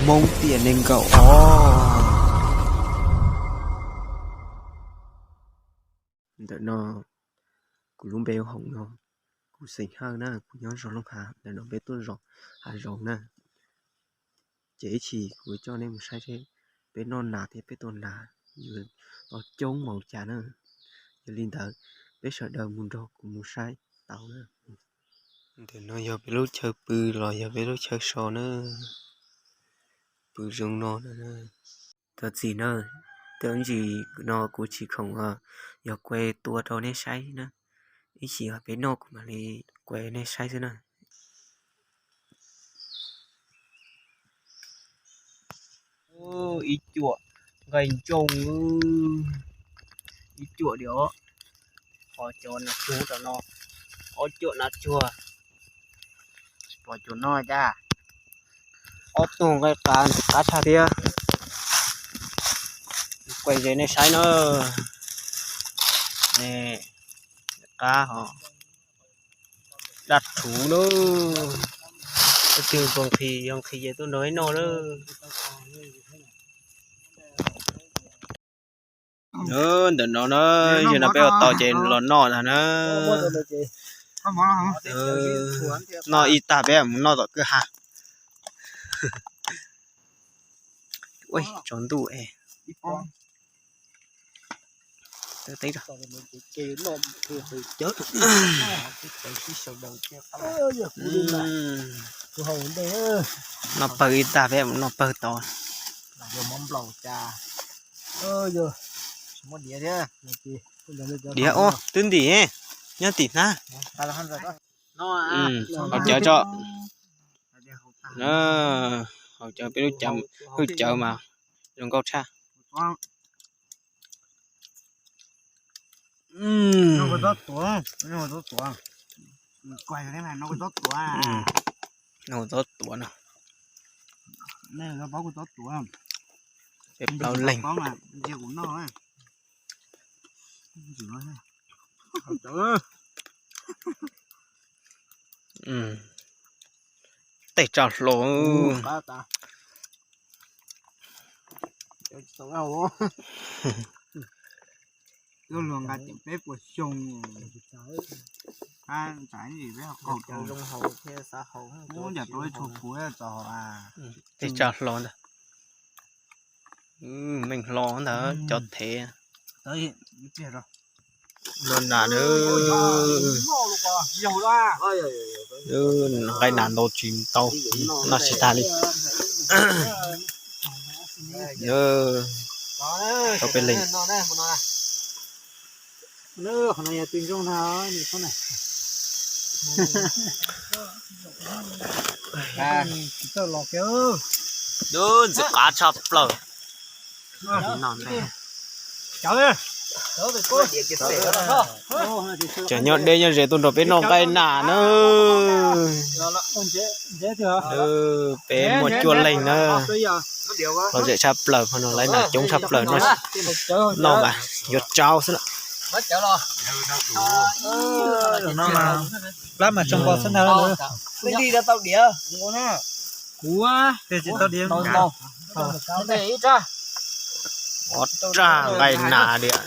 Hmoob tiam nees nkaum ob. Ntawm no kuv lub npe hu Hoom no, kuv xeem Hawj na, kuv nyob zos Looj Hav, ntawm no peb tuaj zos Hav Zoov na. Ces ib chim kuv coj nej mus saib seb peb noj nas thiab peb tua nas yuav tau coob npaum cas na. Yog li ntawd peb sawv daws mus nrog kuv mus saib tau na. Ntawm no yog peb lub chaw pw los yog peb lub chaw so na. Pw zoo no na. Thov txim na, tej ntsis no kuv tsis khoom yog kuv tua rau nej saib na. Ib chim peb noj kuv mam li kuv nej saib xwb na. Ib cuam nqaij ntsoog, ib cuam li os. Qhov cov nas tsuag rau no, ob cuam nas tsuag. Pom cuam no cas ob tug nqaij qab, qab tshaj thiab. Kuv ze nej saib na. Qab hos daj rhuv na. Tus twg puas nqhis, yog nqhis ces tuaj nrog ib noj na. Ntawm no na, yog no peb ua tau ces los noj ntag na. Noj ib tag peb mus noj tom kwj ha. Ua tsaus ntuj es. Noj pawg ib tag peb mus noj pawg tod. Diav ua twb ntim nyob tim hnab. Haus cawv tso. Haus cawv peb lub cawv, hwj cawv mas zoo nkauj tshaj. No txob tuav no. Peb plaub leeg. Tej tsa hlo. Luag nqa tias peb puas xyoo, ntawm tau ib tshua puv txo hauv a. Tej tsa hlo ntag. Meej hlo ntag cov thev. Luag nas na. Nqaij nas ntau tsis tau, noj tsis tag li. Tau peb leeg. Ntxim qab tshaj plaws. Cov nyob deb nyob ze tuaj nrog peb noj nqaij nas na. Peb muaj cuaj leeg na. Lom zem tshaj plaws, qhov no lawv nas coob tshaj plaws, noj mas yuav tsau xwb lawm. Plab mas tsoo npo xwb ntag. Kuv tsis tau diav. Ob raj nqaij nas diam.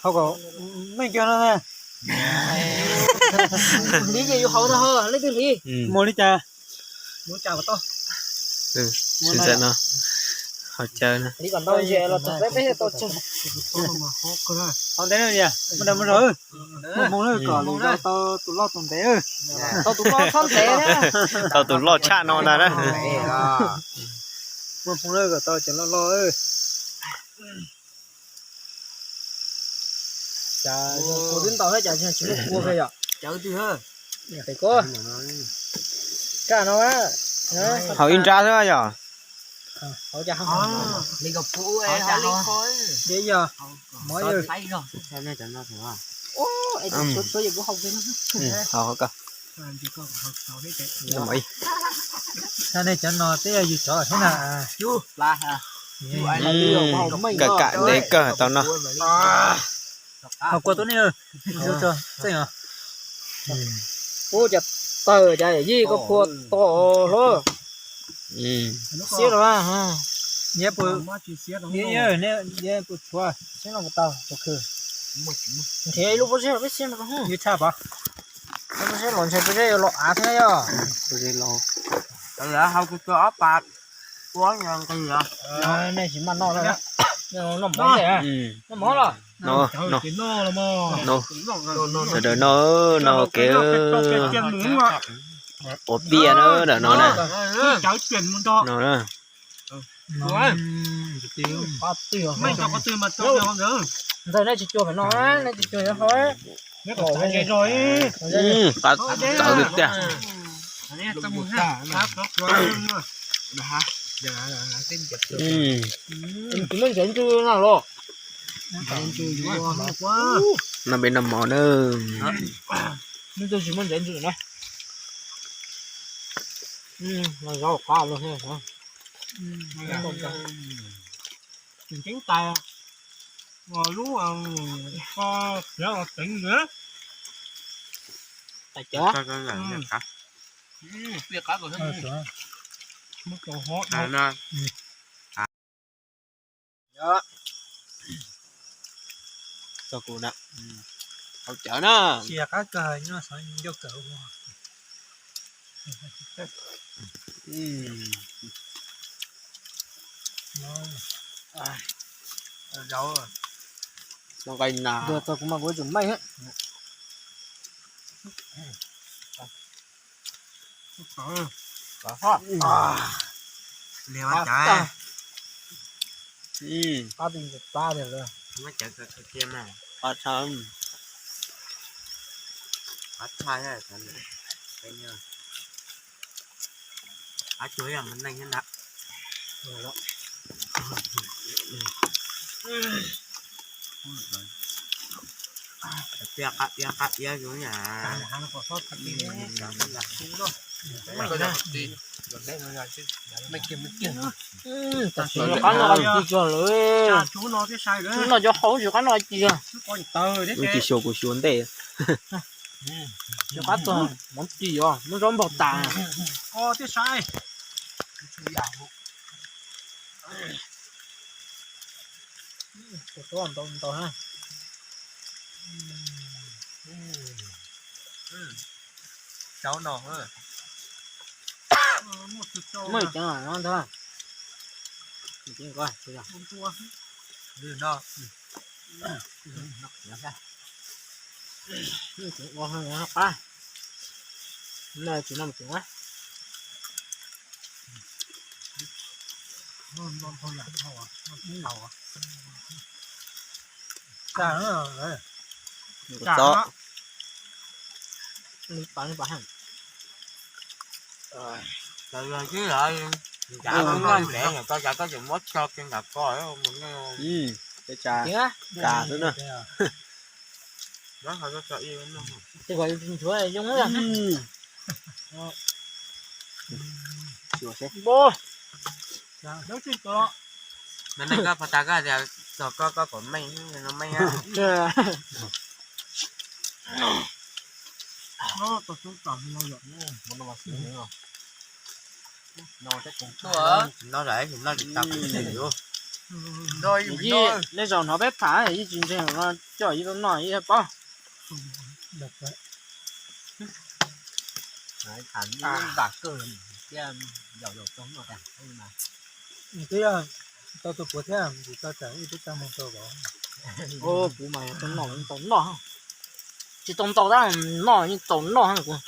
Hau kom meej kiag no na. Li ces yus hauv no, leej twg hliv? Muaj li cas? Sim ntawm no, hauv caw na. Hauv ntev na, muaj dag muaj zog, muaj hmoo na, kom lwm zaus tau tus loj tus ntev. Tau tus loj tshaj no ntag na. Muaj hmoo na, kom tau cov loj loj. Cas twb ntau thiab cas tsis muaj kua kiag yom? Cawv twg? Pem koj. Kaj no. Haus ib nrab xwb yom? Li ko pu li ko. Yog mov yog. Haus koj. Mov ib. Sab nej cov no twb yog yus cov thiab na. Kam kam ntev kawg tau no. Ho kua tub nej, txeej os. Ub, cas tawg cas yij koj phua to hlo. Xiab los, puas tshuav, nrhiav ib lub pob zeb los peb xiab no. Ib tshaj pov, pob zeb los ntshe pob zeb los av thiab yog. Hau kuv tua ob pas, ua nqis os. Nej tsis maj noj lawm, noj mov, noj mov los. Sawv daws noj, noj kev ua piaj na, ntawm no na. No na. Ntxawg, nej tsis cuag pem no, nej tsis cuag yuav hau. Qab txawv tiag tiag. Tsis muaj ntsev ntsws na los? No peb noj mov na. Tsis muaj ntsev ntsws na. Zaub qab los. Ceeb tais, lub kho khiav los teev lawm. Tais cawv. Txog kuv na, hau cawv na. Nqaij nas. Txog kuv mas kuv yuav tsum meej. Qab tij plab tiag lawm. Qab tshaj. Qab tshaj, qab tshaj yog neeg thiab ntag. Qab iab, qab iab, qab iab zoo na. Tam sim no qab no qab ci tsuag lawm. Noj cov hau tsis qab no ci. Wb tsis xyuas, kuv xyuas ntej. Cov qab txog mov ci os, muab zaub npog tas. Ntau ntau na. Zaub no. Muaj ceev no ntag. Lwm no. Qab no tsis no ceev. Txob. Tsis ncav, koj tsis muab tso kiag nram ko. Peb tsa, tsa xwb na. Ntshuav zoo. Neb koj pov tas koj tias txog koj, koj kom meej no meej. Yij, nej zaum hnov peb tham yij tsis ntseeg no, coj yij tuaj noj yij paub. Twb tau tus puav thiab, tus tau tsa ib tug tsa mus rau vauv. Kuv mas tau noj tau noj, tsis tau ntau tab noj yeej tau noj kuv.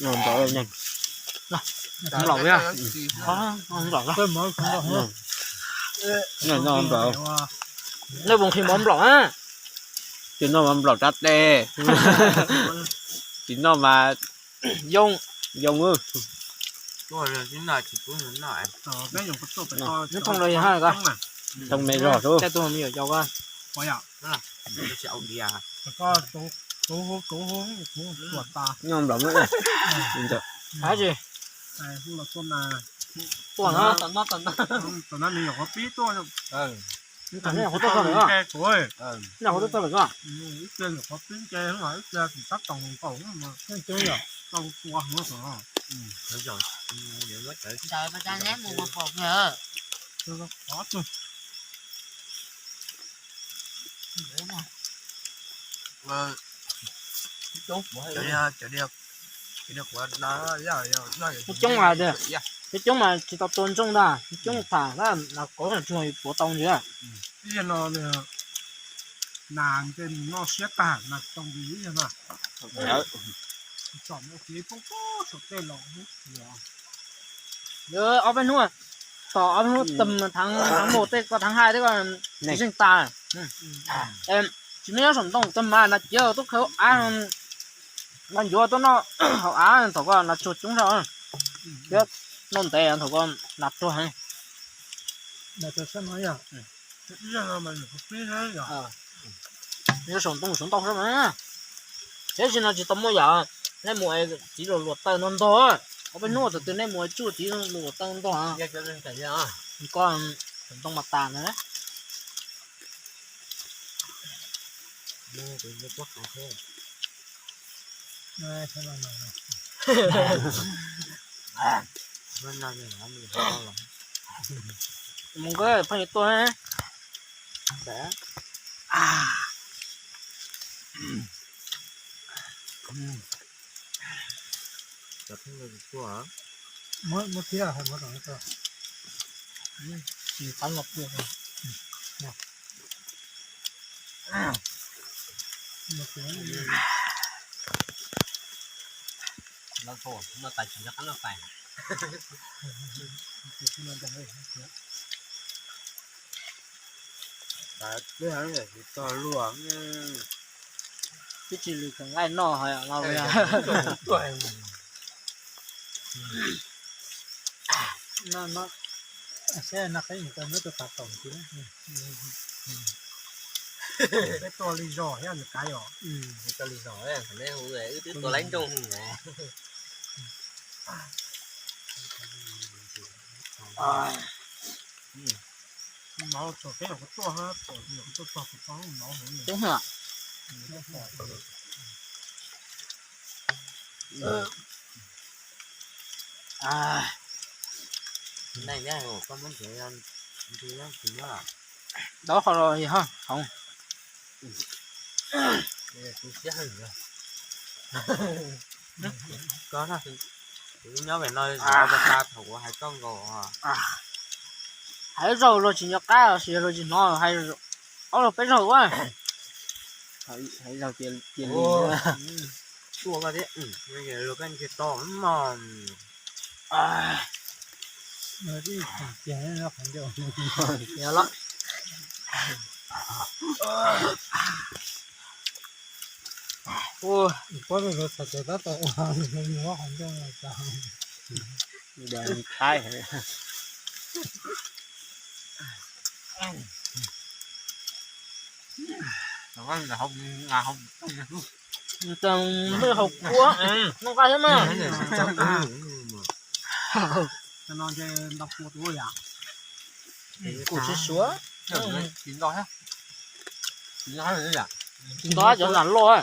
Nplaum, nplaum, noj nplaum. Nej puas nqhis mov nplaum? Tsis noj mas nplaum rab tes, tsis noj mas yoo, yoo. Neb thooj los yog hab ko, thooj me zog xwb. Tej tug me nyuam yaus ko. Tuaj tas. Nyob nplog muab. Hais tsis. Tuaj na. Tom no, tom no, tom no nws nyuam qhuav pib tuaj. Tom no nyuam qhuav tuaj txog lawm. Nyuam qhuav tuaj txog lawm ko. Ib pliag nyuam qhuav pib nce, ib pliag tsis tab toom nkaus. Tau tua heev. Ntsawg pas tsa neb mus ua pom kawg. Coob mas, coob mas tsis tau tua ntsooj ntag, coob mas tsis tau tua ntsooj ntag, coob tham na, qhov tsuag puav tau ntag. Ib yam no nas nce mus noj siab tag nas tau ntawd ib yam no. Tsom no ces poob poob saum tej los. Ob peb hnub, tos ob peb hnub tag, thav mus tej ko thav hais tej ko tsis zeeg tas. Tsis muaj nyob saum ntoo tag mas nas ciav tuaj qhwv hauv av, nas ncuav tuaj noj hauv av thaum ko nas tsuag coob zog. Thiab noj ntev thaum ko nas tsuag heev. Nyob saum ntoo saum ntoo xwb mas. Thiab tsis no tsis tau muaj yam, nej mus txiv luam luam taw ntog ntog, ob peb hnub tus twg nej mus tsuj txiv luam taw ntog. Ko saum ntoo mas tas na. Mus nkawd pheej tuaj. Muab thiab hais muab rau. Lawv tua, no tais tsis nco qab lawv tais. Tais twb hais tias tsis txog luag, twb tsis lwm kawm nqaij noj hos los. Saib no qhib mus tau muab tus tav toom tis. Peb tua li zog thiab nws kav os. Tua li zog, neb hu wb twb tua laib nrooj. Mov txog peb los kuv tuaj, tuaj txog kuv tau mov heev. Tub hwm. Neeg thiab koj muab nrhiav nti tsis muab los. Dob qhov los yog hov. Koj nyob pem no, thaum kuv hais koj nkaus. Hais zaug luag tsis nco qab los sis luag tsis hnov hais ob zaug peb zaug ua. Hais zaug cia li. Tua koj thiab, luag koj nrhiav tau mog. Ua, tab tom ua qhov ncauj no tas. Thaib. Hauv kuab, noj nqaij thiab mas. Kuv tsis suav. Tsis nto cov nas loj.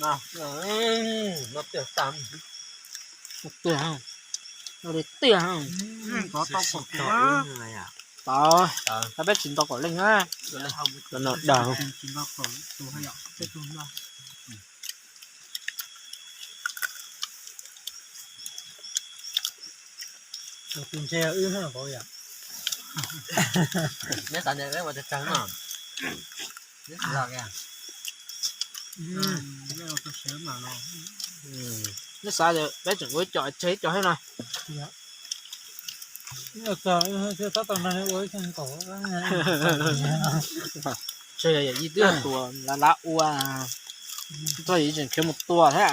Nas loj. Tiag, tiag, tau, tau peb tsis nto kom leej na. Cov no dag. Tus ntshe wb na, neb xav tias peb ua tsawg tsawg no, neb xav tias peb tseem ua ib co tseg ib co thiab no. Tseg yog yim twb tuas lav lav ua, txog yim tseem khiav mus tua thiab.